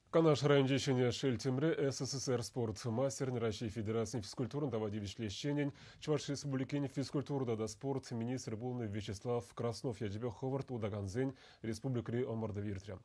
Канаш районӗнчи Ҫӗнӗ Шелттемре СССР спорт мастерӗн Раҫҫей Федерацийӗн физкультурӑн тава тивӗҫлӗ ӗҫченӗн Чӑваш Республикин физкультура тата спорт министрӗ пулнӑ Вячеслав Краснов ячӗпе хӑвӑрт утакансен республикӑри ӑмӑртӑвӗ иртрӗ.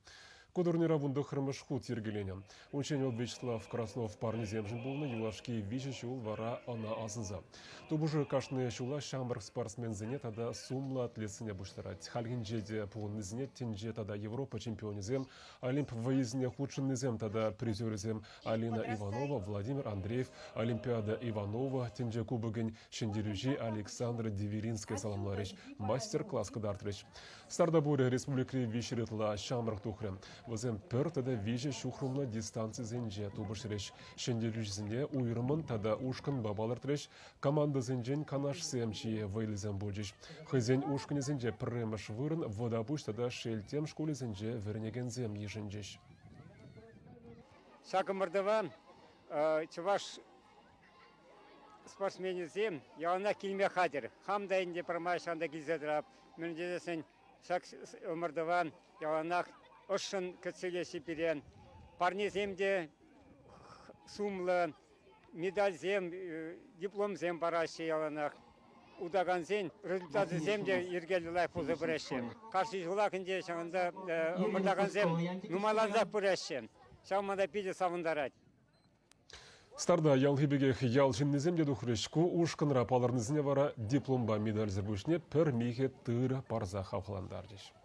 Ку турнира вунтӑххӑрмӗш хут йӗркеленӗ. Унччен вӑл Вячеслав Краснов парнисемшӗн пулнӑ, юлашки виҫӗ ҫул вара ӑна асӑнса. Тупӑшу кашни ҫула ҫамрӑк спортсменсене тата сумлӑ атлетсене пуҫтарать. Хальхинче те пухӑннисене тӗнче тата Европа чемпионӗсем Олимп вӑййисене хутшӑннисем тата призерӗсем Алина Иванова, Владимир Андреев, Олимпиада Иванова, тӗнче кубокӗн ҫӗнтерӳҫи Александра Деверинская саламларӗҫ, мастер-класс кӑтартрӗҫ. Старта пурӗ республикӑри виҫ ытла ҫамрӑк тухрӗ. Вӗсем пӗр тата виҫӗ ҫухрӑмлӑ дистанцисенче тупӑшрӗҫ. Ҫӗнтерӳҫӗсене уйрӑммӑн тата ушкӑнпа палӑртрӗҫ. Командӑсенчен канашсем чи вӑйлисем пулчӗҫ. Хӑйсен ушкӑнӗсенче пӗрремӗш вырӑн Вӑтапуҫ тата Шелтем шкулӗсенче вӗренекенсем йышӑнчӗҫ. Ҫак ӑмӑртӑва чӑваш спортсменӗсем яланах килме хатӗр. Хам та ӗнтӗ пӗрмай ҫавӑнта килсе тӑрап. Мӗн тесен ҫак ӑмӑртӑва яланах ӑшшӑн кӗтсе илеҫҫӗ пире. Парнесем те сумлӑ, медальсем, дипломсем параҫҫӗ яланах. Утакансен результачӗсем те йӗркеллӗ лайӑх пулса пыраҫҫӗ. Кашни ҫулах ӗнтӗ ҫавӑнта ӑмӑртакансем нумайлансах пыраҫҫӗ. Ҫав мана питӗ савӑнтарать. Старта ялхи пекех ял ҫыннисем те тухрӗҫ. Ку ушкӑнра палӑрнисене вара дипломпа медальсӗр пуҫне пӗр михӗ тырӑ парса хавхалантарчӗҫ.